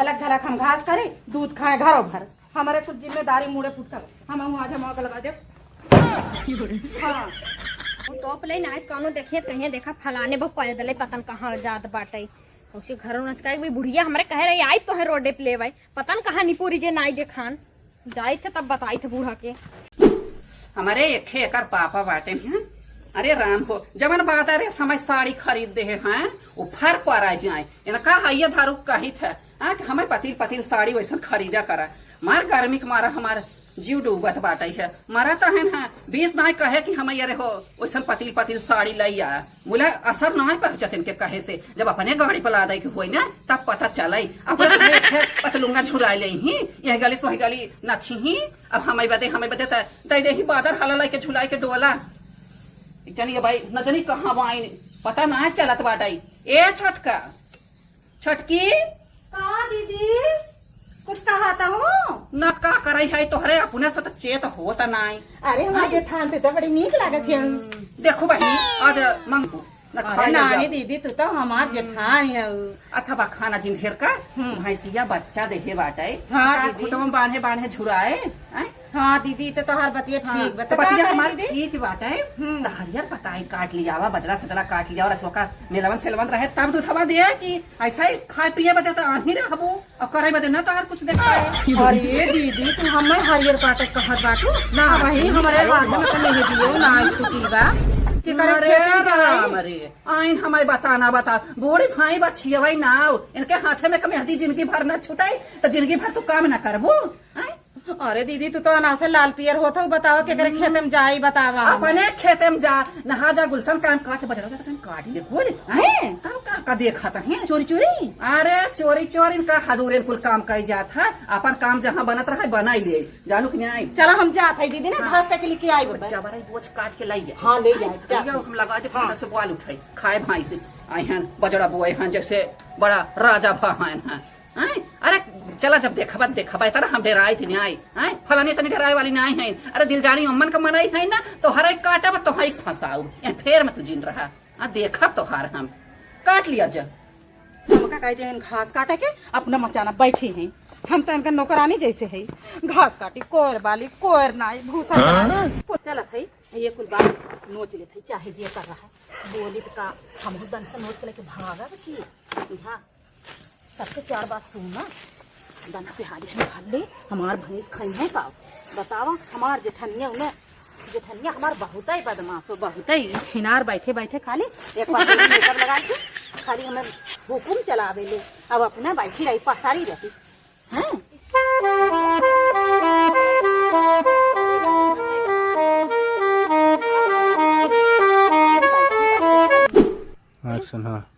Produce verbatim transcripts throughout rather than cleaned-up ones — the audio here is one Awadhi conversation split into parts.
अलग घलक हम घास करी, दूध खाए घरों भर। हमरे कुछ जिम्मेदारी मुड़े फुटकल, हम आज हम आग लगा देब। हाँ। वो टोप ले ना, कौनो देखिए, कहिए देखा फलाने बा पैदले पतन कहाँ जात बाटे। उसे घरों नचकाई, बुढ़िया हमरे कहे रही, "आई तोहे रोडे पे लेवाई।" पता न कहाँ निपोरी के नाई देखान। जाई थे तब बताई थे बूढ़ा के। हमरे एखे एकर पापा बाटे हैं। अरे राम हो, जवन बादर ए समय साड़ी खरीद देहे हैं, वो फर पर आ जाए। इनका हइये धारू कही थे, हाँ, कि हमें पतील पतील साड़ी वैसन खरीदा करा। मार गर्मी के मारा हमार जीव डूबत बाटे है। मरा तो है ना, बीस नाई कहे कि हम ये रहो, वैसन पतील पतील साड़ी लई आ। मुला असर नाई पहुँचत इनके कहे से। जब अपने गाड़ी पर लादे के होई ना, तब पता चले। अपने तो एक है पतलुंगा झुरा ले ही, यह गली से वही गली नथी ही। अब हमें बदे, हमें बदे त दे दे ही बादर हाला लाई के झुलाई के डोला। एक जनी ये भाई, न जनी कहाँ बाइन, पता ना चलत बाटे। ए छोटका, छोटकी। का दीदी? कुछ कहा था हो? न का करई है तोहरे अपने से त चेत होत नाई। अरे, हमार हाँ। जेठान से तो बड़ी नीक लागत है। हम्म, देखो बहिनी, आज मंगू, न अरे खाए ना नानी जाओ। दीदी, तू तो हमार जेठान है। अच्छा बा, खाना जिन ढेर का, हम्म। भैंसिया बच्चा देहे बाटे। हाँ का दीदी। खुटवा बांधे बांधे झुराए, हैं? हाँ दीदी, तो तोहार बतिया हाँ, ठीक बा। तो तो का बतिया करी हमार दीदी? ठीक बाटे। हम्म। तो हरियर पताई काट लियावा, बजरा सजरा काट लियावा, रसवा का मेलवन सेलवन रहे, तब दूधवा दिया कि ऐसा ही खाए पिए बदे तो आही रहबो, अब करे बदे ना तोहार कुछ देखा है। अरे दीदी, तू हमें हरियर काटे कहत बाटू? ना। वही हमरे हाथ में तो नहीं दियो, ना छुट्टी बा। कि करे अरे खेते में जाए? राम रे, आइन हमें बताना बता, बूढ़ी भाई बा छियवई ना, इनके हाथे में क मेहंदी जिंदगी भर ना छुटाई, तो जिंदगी भर तू काम ना करबू, हैं? अरे दीदी, तू तो अनासे लाल पियर होत हो, बतावा केकरे खेते में जाई, बतावा हम। अपने खेते में जा, नहा जा, गुलशन काम काट, बजरा जा, काम काट ले, बोल। हैं? तब का, का देखत हैं? चोरी चोरी? अरे चोरी चोरी इनका हदूरे कुल काम कई जात है, अपन काम जहाँ बनत रहे बनाई ले, जानू कि नहीं? चला हम जात है दीदी ना, हाँ। घास काट के लेके आई बता। जबरई बोझ काट के लाई है। हाँ, ले जाए, जा। भैया, हम लगा दे, हाँ। से बोल उठाई, खाए भाई से, आए हैं, बजरा बोए हैं, जैसे बड़ा राजा भा हैं, हैं। हैं? अरे, चला जब देखबा, देखबा, इतना हम डेराई थी नहीं आई, हैं? फलानी इतनी डेराए वाली नहीं है। अरे, दिल जानी अम्मन का मनाई है ना, तो हर एक काटा में तो हर एक फंसाऊ। ए, फेर में तू जिन रहा। आ, देखब तो हार हम। काट लिया जा। हमका कह दे घास काटे के, अपना मचाना बैठी हैं। हम तो इनका नौकरानी जैसे है। घास काटी, कोयर बाली, कोयर नाई, भूसा हाँ? चलत है। ये कुल बात नोच लेत है, चाहे जे कर रहा। बोली तो का, हम दन से नोच के लेके भागब की? हाँ। सबके चार बात सुन ना, दन से हाली हम भर ले, हमार भैंस खाई है का? बतावा, हमार जेठनिया उन्हें, जेठनिया हमार बहुत ही बदमाश हो, बहुत ही छिनार, बैठे बैठे खाली एक बार मेकअप लगा के खाली हमें हुकुम चलावे ले। अब अपना बैठी रही, पसारी रही। हैं? एक्शन, हाँ।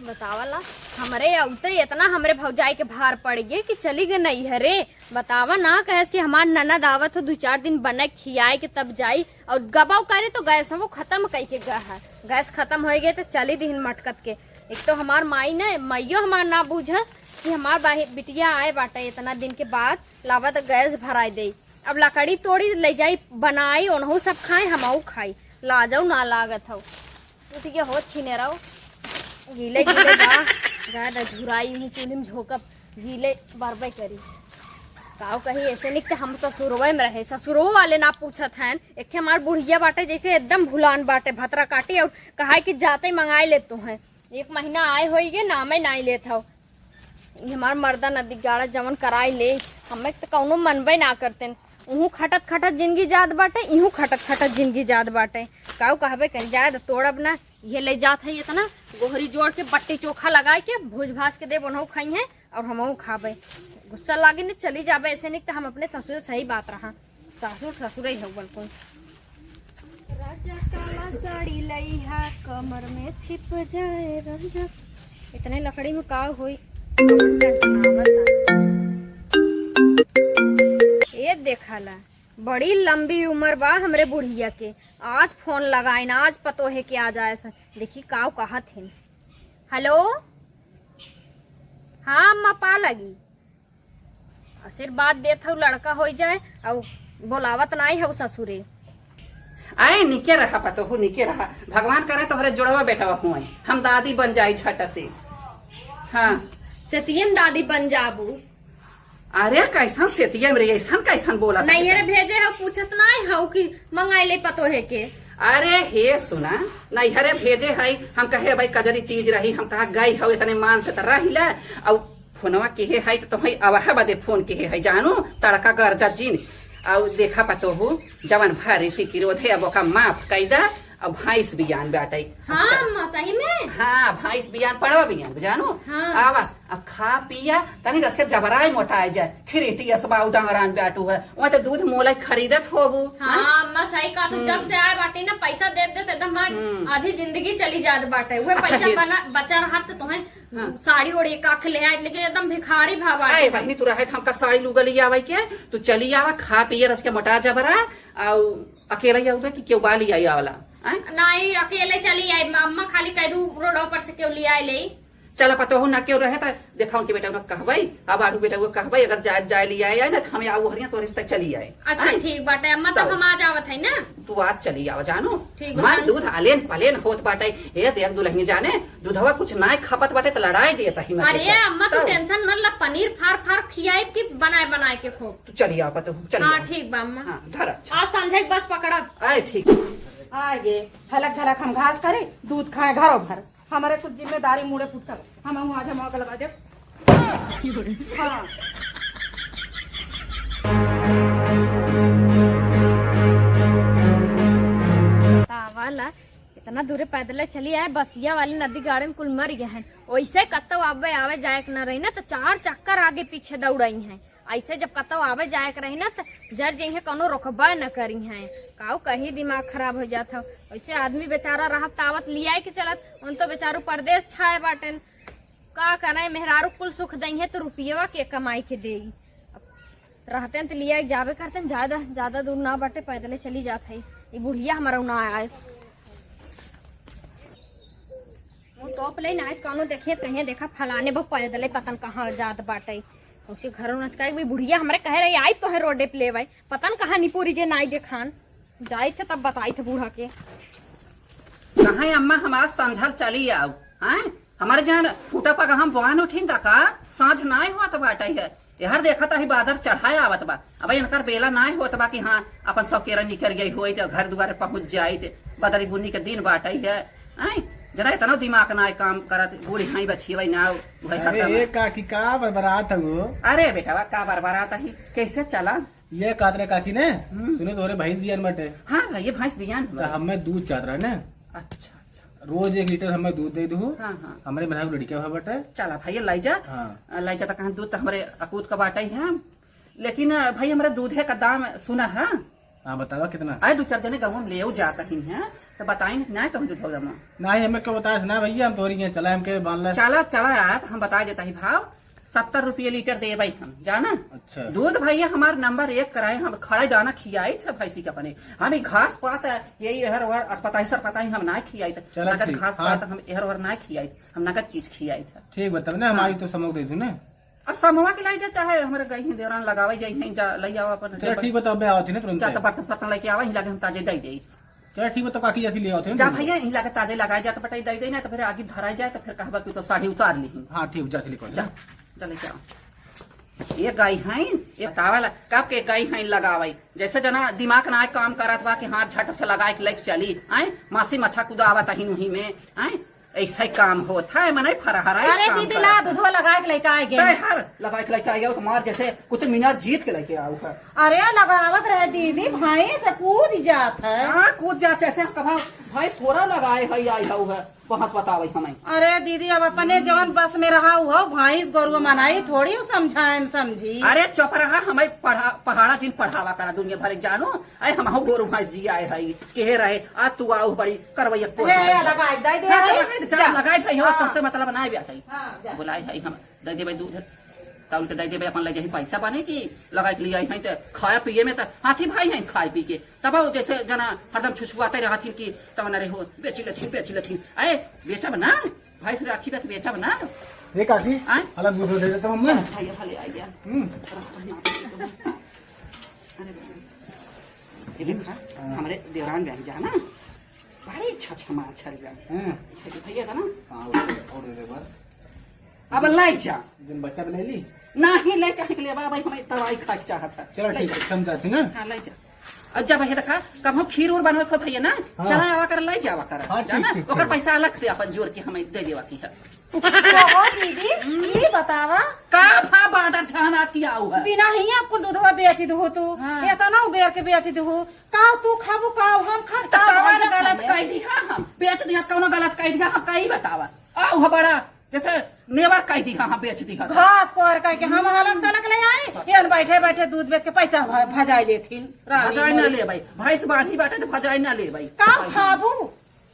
बतावला, हमरे अउते इतना हमरे भौजाई के भार पड़ गए कि चली गए नैहरे। बतावा ना, कहेस कि हमार ननद आवत हो, दू चार दिन बने खियाए के तब जाई, और गबाव करे तो गैस वो खत्म कई के गए है। गैस खत्म हो गए तो चली दिहिन मटकत के। एक तो हमार माई ने, माइयो हमार ना बूझस कि हमार बाही-, बिटिया आए बाटे इतना दिन के बाद, लावा तो गैस भराई दे। अब लकड़ी तोड़ी, ले जाई, बनाई, ओनहु सब खाए, हमहु खाई। लाजौ ना लागत हौ। उठ के हो छीने रहो। गीले गीले बा, ज्यादा झुराई ही चूल्ही में झोंकब, गीले बरबे करी। काऊ कही ऐसे निक हम ससुरवे में रहे, ससुरवो वाले ना पूछत हैं। एक हमार बुढ़िया बाटे जैसे एकदम भुलान बाटे, भतरा काटी और कहा कि जाते ही मंगाए लेत हैं। एक महीना आए होई गे, नामे नाई लेत हौ। ई हमार मर्दा नदी गाड़ा जवन कराई ले, हमें त कौनो मनबे ना करतेन। उहू खटत खटत जिंदगी जात बाटे, इहू खटत खटत जिंदगी जात बाटे। काऊ कहबे करी, जाए त तोड़ब ना, इहे ले जात है इतना। गोहरी जोड़ के बट्टी चोखा लगाए के भूज भाज के देब, ओनहु खाई हैं और हमहू खाबे। गुस्सा लागे ने चली जाबे, ऐसे नहीं त हम अपने ससुर से सही बात रहा। सासुर ससुरे हौ बलकुल। राजा काला साड़ी लइहा, कमर में छिप जाए राजा। इतने लकड़ी में का होई? ए देखा ला, बड़ी लंबी उम्र बा हमरे बुढ़िया के। आज फोन लगाइन, आज पतोहे के आ जाए सन। देखी काऊ कहत हिन। हेलो, हाँ अम्मा, पा लगी। आशीर्वाद देत हऊ लड़का होई जाए, अउ बोलावत नाई हऊ ससुरे। आए निके रहा पतोहू, निके रहा। भगवान करे तोहरे जोड़वा बेटवा हुए, हम दादी बन जाई झट से। हाँ। सेतिये में दादी बन जाबू। अरे, कैसन सेतिये में रे, ऐसन कैसन बोलत है नैहरे बेटा? भेजे हो, पूछत नाई हो कि मंगाई ले पतोहे के। अरे हे सुना, नैहरे भेजे है, हम कहे भाई कजरी तीज रही, हम कहा गई हो, इतने मान से त रहिला। अब फोनवा किहे है त तोहई अवहे बदे फोन किहे है, जानू, तड़का गरजा जिन। अउ देखा पतोहू, जवन भरी सी किरोध है, अब ओका माफ कई दा। अब भैंस बियान बाटई। हाँ, अच्छा। अम्मा, सही में? हाँ, भैंस बियान, पड़वा बियान, जानू? हाँ। आवा, अब खा पिया, तनी रस के जबराए मोटाए जाए। खिरीटी असबाऊ डंगरान बाटू है, वहाँ तो दूध मोलाई खरीदत होबू, हाँ, हाँ? अम्मा, सही कहा, तू हम्म। जब से आए बाटी ना, पैसा दे दे, एकदम हमार हम्म। आधी जिंदगी चली जात बाटे। वह अच्छा, पैसा ये बना, बचा रहत तो तुम्हें हाँ। साड़ी ओड़ी एक आख ले आए, लेकिन एकदम भिखारी भाव आए। अरे बहिनी, तू रहे त हमका साड़ी लुगा लिया आवे के, तू चली आवा, खा पिए रस के मोटा जबरा, अउ अकेला ही आउबे कि केहू बा लिया आवे वाला? आय? नहीं, अकेले चली आई, अम्मा खाली कह दू रोड पर से केहू लिया ले। चला पतोहू ना केहू रहे त देखा उनके बेटा उन्हें कहबई, अब आड़ू बेटा वो कहबई, अगर जाए, जाए लिया आए ना त हम आऊ हरिया तोरे से चली आए। अच्छा, आय? ठीक बाटे अम्मा, तब तब। हम आ जावत है ना। तू आज चली आवा जानू। ठीक बा, मन सांझ दूध आलेन पलेन होत बाटे। हे देख दुलहिन जाने, दूधवा कुछ नाय खपत बाटे त लड़ाई देत ही मजे अरे का। अम्मा, तू तब। टेंशन मत ला, पनीर फार फार खियाई कि बनाए बनाए के खूब। तू चली आवा पतोहू, चली हाँ, आवा। ठीक बा अम्मा। हाँ, धर अच्छा। आज संझे के बस पकड़ब। आए, ठीक। आए गे, हलक घलक हम घास करे, दूध खाए घरों भर। हमरे कुछ जिम्मेदारी मुड़े फुटकल, हम हूँ आज हम आग लगा देब। हाँ। तावाला, इतना दूरे पैदल चली आए, बसिया वाली नदी गाड़न कुल मर गए हैं। वैसे कत्तो आवे, आवे जाए के न रही ना, तो चार चक्कर आगे पीछे दौड़ाई हैं। ऐसे जब कतौ आवे जाए के रही ना, त जर जइहे, कौनो रोकबा न करी हैं। काऊ कही दिमाग खराब हो जात हौ। ऐसे आदमी बेचारा रहत त आवत लियाए के चलत, उन तो बेचारू परदेस छाए बाटेन। का करे, मेहरारू कुल सुख दइहे त रुपियवा के कमाई के देई। अब रहतेन त लियाए के जाबे करतेन, ज्यादा, ज्यादा दूर ना बाटे, पैदले चली जात है। ई बुढ़िया हमारा ना आए। मुँह तोप ले ना, कौनो देखे त कहिए, "देखा फलाने बा पैदले पतन कहाँ जात बाटे।" उसे घरों नचकाई, "भाई बुढ़िया हमरे कहे रही, आई तो है रोडे पे ले भाई, पतन कहाँ निपुरी के नाई देखान।" जाई थे तब बताई थे बूढ़ा के। कहाँ अम्मा हमार संझल चली आऊ, हैं? हमारे जहाँ फूटा पका हम बोआन उठिन दा का, साँझ नाई हुआ तो बाटे है। एहर देखत ही बादर चढ़ाए आवत बा। अब इनकर बेला नाय होत बा कि हाँ, अपन सौकेरा निकर गई होई त घर दुआरे पहुँच जाई त बदरी बुन्नी के दिन बाटई है। आय, जरा इतना दिमाग नाय काम करत, बूढ़ी हाई बछियवई ना, उहे अरे, करता ए ना। काकी, का बरबरात हऊ? अरे बेटवा, का बरबरात ही? कैसे चला? ये कहत रहे काकी ने, हम्म। सुने तोरे भैंस बियान बाटे। हाँ, ये भैंस बियान त बाटे। हमें दूध चाहत रहे ने। अच्छा, अच्छा। रोज एक लीटर हमें दूध दे दू। हाँ, हाँ। हमरे मेहरारू लड़किया भा बाटे। चला भाई, लाई जा। हाँ। आ, लाई जा त कहाँ दूध त हमरे अकूत का बाटे ही है। लेकिन, आ, भाई, हमरा दूधे का दाम सुना है। हाँ, बतावा कितना? आए, दू चार जने गाँव में लेऊ जात ही हैं, त बताई नहीं, नहीं कहूँ दूध दाम। नहीं, हमें क्यों बताया ना भैया, हम तोरी के चला, हमके मान ले। चला, चला यार, हम बता देता ही भाव। सत्तर रुपये लीटर देबै हम, जाना? अच्छा। दूध भैया हमार नंबर एक कराए, हम खड़ा दाना खियाई थे भैंसी के अपने। हम ही घास पात है, यही एहर ओहर अटपटाई सरपटाई हम ना खियाई थे। चला नगद ठीक, घास हाँ। पात हम एहर ओहर ना खियाई थे, हम नगद चीज खियाई थे। ठीक बा, तब ना हम हाँ। आई तो समोक दे दूँ ना। और समोआ के लाई जा, चाहे हमारे गई ही देवरान लगावे जाई हैं, जा लई आवा अपन चला ठीक बा, तब मैं आवत ही ना तुरंत। जा तो बर्तन सर्तन लेके आवा, ही लगे हम ताजे दे दे। चला ठीक बा, तब काकी जाती ले आवत है जा ना। भैया, इही लगे ताजे लगाए जा, तो बटाई दे दे ना, तो फिर आगे धराई जाए, तो फिर कहबा कि तो साड़ी उतार ली। हाँ, ठीक, जा, चली कौन। जा, जा लेके आओ। ये गाय हैं, ये बतावा ला, कब के गाय हैं लगावे। जैसे जना दिमाग ना काम करत बा कि हाँ, झट से लगाए के लेके चली, आए, मासी मच्छा कुदावत ही उही में, आए, ऐसा ही काम होत है, मने फरहरा अरे काम दीदी, करत ला, है। दूधवा लगाए के लेके आए गे। तै हर लगाए के लेके आए हो, तो मार जैसे कुतुब मीनार जीत के लेके आओ है। अरे लगावत रहे दीदी, भैंस कूद जात है। हाँ, कूद जात, जैसे हम कहा, भैंस थोड़ा लगाए है, आई हऊ है, बहस बतावे हमें। अरे दीदी, अब अपने जवन बस में रहा हो, भैंस गोरुआ मनाई थोड़ी हो, समझाए में समझी। अरे चुप रहा, हमें पढ़ा, पहाड़ा जिन पढ़ावा करा दुनिया भर जानो, अरे हमहू गोरू भैंस जी आए हई, केहे रहे, आ तू आऊ बड़ी करवैया पोस हे, रही। लगाई, दई दे, हाँ, दई, लगाई, जा, जा। लगाई भाई, हो, हाँ। तुमसे मतलब ना आवे आता ही। हाँ, जा। बुलाई है हम, दे देबे दूध, तौल के दे देबे, अपन ले जाही पैसा बने की, लगाई के लिए आई हैं, तो खाए पिए में तो हाथी भाई हैं, खाए पी के। तब वो जैसे जना हरदम छुछुआते रहथिन कि तब ना रे हो, बेच लेथिन, बेच लेथिन। अरे, बेचब ना, भैंस राखी बा तो बेचब ना। ये काकी, आय? अलग दूध दे देता हूँ मैं। चल, भाई, भले आ गया। हम्म। रख, रख, ना, अरे, ये देखा, हाँ। हमारे देवरान बहन जाना, बड़ी छछमा छल बहन। हाँ। भैया, भैया का ना? हाँ, और, और दे दे एक बार। अब लाई जा। दिन बच्चा ले ली। नाही, ले काहे के लेबा भाई, हम दवाई खाए के चाहत है। चलो ले ठीक जा। है, समझा थे ना। हाँ, ले जा। अब जब ये देखा, कबहूँ खीर उर बनवे को भैया ना, हाँ। चला आवा कर, ले जावा कर। हाँ, जाना? ठीक, ठीक, ओकर ठीक। पैसा अलग से अपन जोड़ के हमें दे देवा की है। कहो दीदी, ई बतावा। का भा बादर छाना किया हुआ है? बिना ही आपको दूधवा बेच दू तू। हाँ। इतना उबेर के बेच दू। का तू खाबू, का हम खा, तो का कौन भैया गलत खाए? कह दिया हम? बेच दिया, कौनो गलत कह दिया हम? का ई बतावा। आओ ह बड़ा, जैसे नेवर कह दिया हम, बेच दिया। घास कोर कह के हम हलक तलक ले आई, ये बैठे बैठे दूध बेच के पैसा भ-, भजाई लेथिन। रानी भजाई ना मोरी। ले भाई, भैंस बांधी बाटे तो भजाई ना ले भाई। का भाई। खाबू?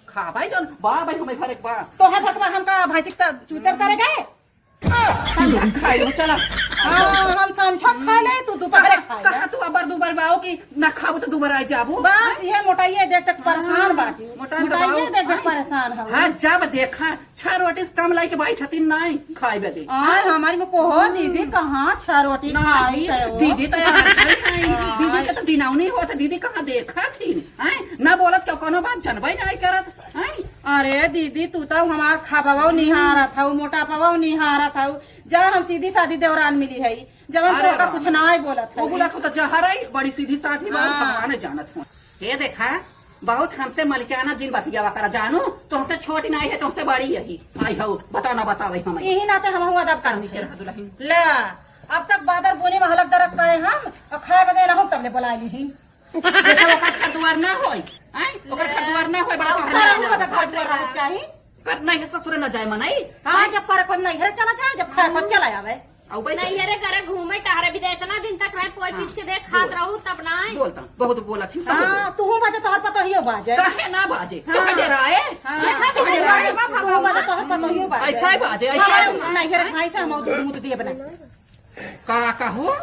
खा भाई, जौन बा भाई, हमें घर एक बा। तो है भगवान, हम का भैंसी का चूतर करे गए? समझा खाई लो, चला। हाँ, हम संझा खा ले, तू दोपहर खा ले। कहाँ तू अबर दुबर बाओ कि ना खाबू तो दुबर आ जाबू? बस, ये मोटाइए देख तक परेशान हाँ, बाटी। मोटाइए मोटाइए बाबू। देख तक हाँ। परेशान हूँ। हाँ, जब देखा, छह रोटी से कम लाई के भाई छतीन नहीं खाए बदे। हाँ, हमारी में को हो दीदी, कहाँ छह रोटी नहीं, खाई से हो? दीदी तो यार खाई नहीं। हाँ। दीदी के तो दिनौनी होत, दीदी कहाँ देखा थी? हैं? ना बोलत क्यों, कोनो बात जनबे नहीं करत, हैं? अरे दीदी, तू तो हमार खाबवो निहारत हऊ, मोटापवो निहारत हऊ। जा हम सीधी सादी देवरान मिली है, जवन अरे तोहका राम। कुछ ना ही बोलत वो है। बोला तो जहर है, बड़ी सीधी सादी बात, हाँ। भगवान जानत हो। ये देखा, बहुत हमसे मलिकाना जिन बतियावा करा, जानू, तुमसे छोटी नहीं है, तुमसे बड़ी यही। आई हो, बताओ ना, बतावे हमें। यही नाते हम अदब करनी के रह दुलहिन। ला, अब तक बादर बोने में हलक दरक करे हम, और खाए बदे रहूं तब ले बुला ली ही। जैसे ओकर घर दुआर ना होई, हैं? ओकर घर दुआर ना होई, बड़ा अब तोहरे करे ना ना होई। ओकर घर दुआर रहे चाही। कर नहीं है ससुरे न जाए मनई। हाँ, जब करे को नहीं है चला जाए, जब खाए को चला आवे। अउ भाई नैहरे घरे घूमे टहरे भी दे, इतना दिन तक रहे, कोई हाँ, पीस के देख खात बोल। रहू तब ना आए। बोलता, बहुत बोला थी, बहुत हाँ, बोल। तू बाजे तोहर पतोहियो बाजे। काहे ना बाजे? हाँ। काहे डराए? हाँ। हैं? काहे डराए? तू बाजे तोहर पतोहियो बाजे। ऐसा ही बाजे, ऐसा ही। हाँ, नैहरे भाई से हम मुँह दिए बना। का कहो?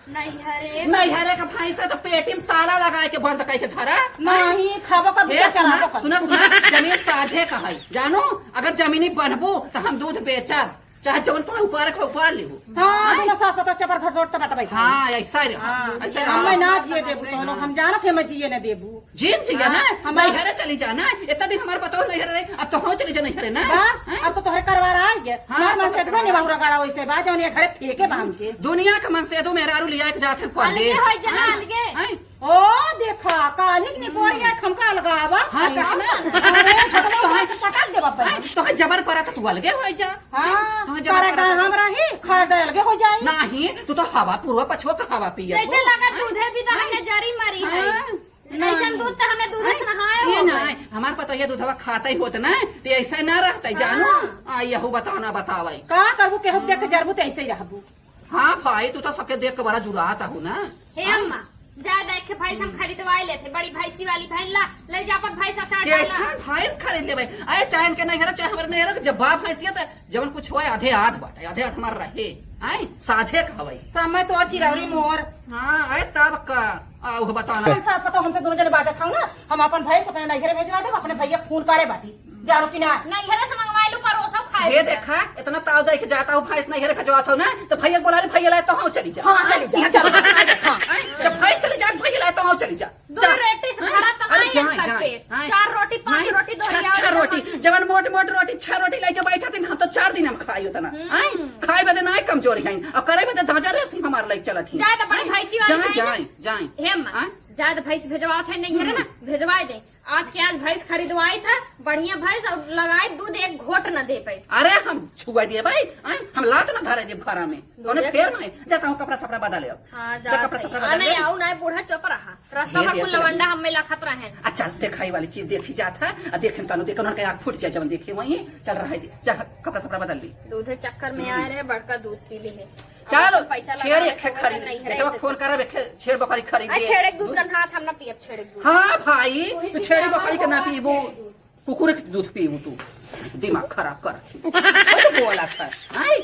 नैहरे। नैहरे का भाई से तो पेटी में ताला लगाए के बंद करके धरा। नहीं, खाबो कब, ए, क्या चलाबो सुना, कब? सुना, सुना, जमीन साझे का है, जानो, अगर जमीनी बनबो तो हम दूध बेचब, चाहे जवन तुम्हें उपार के उपार लिहो। हाँ, हाँ? दोनों सास पतोह चपर घर जोड़ तब बटबै खाई। हाँ, ऐसा रे। हाँ, ऐसा रे। हमें ना जिए देबू तो लोग, हम जानत है, हमें जिए ना देबू। जिन जिया ना, हाँ, हमार नैहरे चली जा ना। इतना दिन हमार पतोह नैहरे रहे, अब तो हम चली जा नैहरे ना। बस, हैं? अब तो तोहरे करवार आ गए। हाँ, हमार तो मनसेधवा करवार। निवाहुरा गाड़ा वैसे बा, जौन ये घरे फेंके बांध के। दुनिया के मनसेधो मेहरारू लिया के जात है अलगे परदेश। हो जा, हैं? अलगे। हैं? ओ, देखा, काल्हि के निपोरिया के हमका अलगावा। हाँ, हैं? कहा ना? अरे, झटवा तो है। मार के पटक देबा पर। हैं? तो है जबर परत तू अलगे हो जा। हाँ, हैं? तो है जबर तारा परत का तू। हम रही, खा गए अलगे हो जाए। नहीं, तू तो हवा पूर्वा पछुआ का हवा पिया जैसे तू। लगा हैं? दूधे भी तो हमने जरी मारी है। हाँ। ऐसन दूध तो हमने दूध से नहाए ये हो ना, गए। हमार पतोहिया दूधवा खाते ही होत ना, तो ऐसे ना रहते, जानू। हाँ। आ, यहू बताना बतावे। का करबू, केहू देख के जरबू, तो ऐसे ही रहबू। हाँ भाई, तू तो सबके देख के बड़ा जुड़ात हो ना। हे हाँ। अम्मा, जा देख के भैंस हम खरीदवाए लेते, बड़ी भैंसी वाली भैन ला, ले जा अपन भैंस अचार डाला। कैसन भैंस खरीद लेबे? अरे चाहे इनके नहीं हरे, चाहे हमारे नहीं हरे, जब बाप भैंसिया तो जवन कुछ होए, आधे आध बाटे, आधे आध हमार रहे। आए, साझे खावे। समय तो और चिरौरी मोर। हाँ, आए तब का, आ, वो बताना। हम साथ तो हमसे दोनों जने बात खाओ ना, हम अपन भाई से अपने नैहरे भेजवा देब, अपने भैया के फोन करे बाटी, जानो कि ना? नैहरे से मंगवा लू, परोसो खाए ये के। देखा, इतना ताव दे के जाता हूँ, भैंस नैहरे भेजवात हो ना, तो भैया के बोला ले, भैया लाए तो हाँ चली जा। हाँ, चली जा, यहाँ चलो। चलो। हाँ, आए, जब भैंस चली जा, भैया लाए तो हाँ चली जा। दो जा। रोटी से हाँ? भरा तो अरे नहीं जाए, इनका जाए, पेट। जाए। चार रोटी, पाँच नहीं, रोटी, छह, दोहरिया छह रोटी। रोटी। जवन मोट मोट रोटी, छह रोटी लेके बैठा थे, हम तो चार दिन हम खाई उतना। हम्म। आए? खाए बदे ना कमजोरी है। और करे बदे धाजा रेसी हमार लाइक चलत ही। जाए तो बड़ी आए? भैंसी वाली जाए, खाई जाए, ना। जाए। हे अम्मा, आए? जाए तो भैंस भेजवाओ थे, नहीं है ना? हम्म। भेजवाए दे। आज के आज भैंस खरीदवाई था, बढ़िया भैंस और लगाए दूध एक घोट न दे पाए। अरे हम छुआ दिए भाई, आए? हम लात ना धरे देब घरा में। कौने दूधे फेर में? जाता हूँ कपड़ा सपड़ा बदल ले। हाँ, जा जा कपड़ा सपड़ा बदल ले। आऊ ना बूढ़ा चुप रहा। रास्ता ये भर देख कुल ले। लवंडा हम में लखत रहे हैं। अच्छा, देखाई वाली चीज देखी जात है, आ देखे तानो देखे, उन्होंने आँख फूट जाए, जवन देखे वही, चल रहा है, जा कपड़ा सपड़ा बदल ली। दूधे चक्कर में आए रहे, बड़का दूध पी ली है। चलो, अब अपन पैसा छेड़ लगा एक के खरीद, नहीं है, बेटवा ऐसे फोन करा, एक छेड़ बकरी खरीद आ, दे। छेड़ एक दूध का हाथ हम ना पियब, छेड़ एक दूध। हाँ भाई, वही तू भी छेड़ी क्या बकरी के ना हमारा पीबू, छेड़ दूध। कुकुर के दूध पीबू तू, दिमाग खराब कर। वो तो बोला था, हाँ?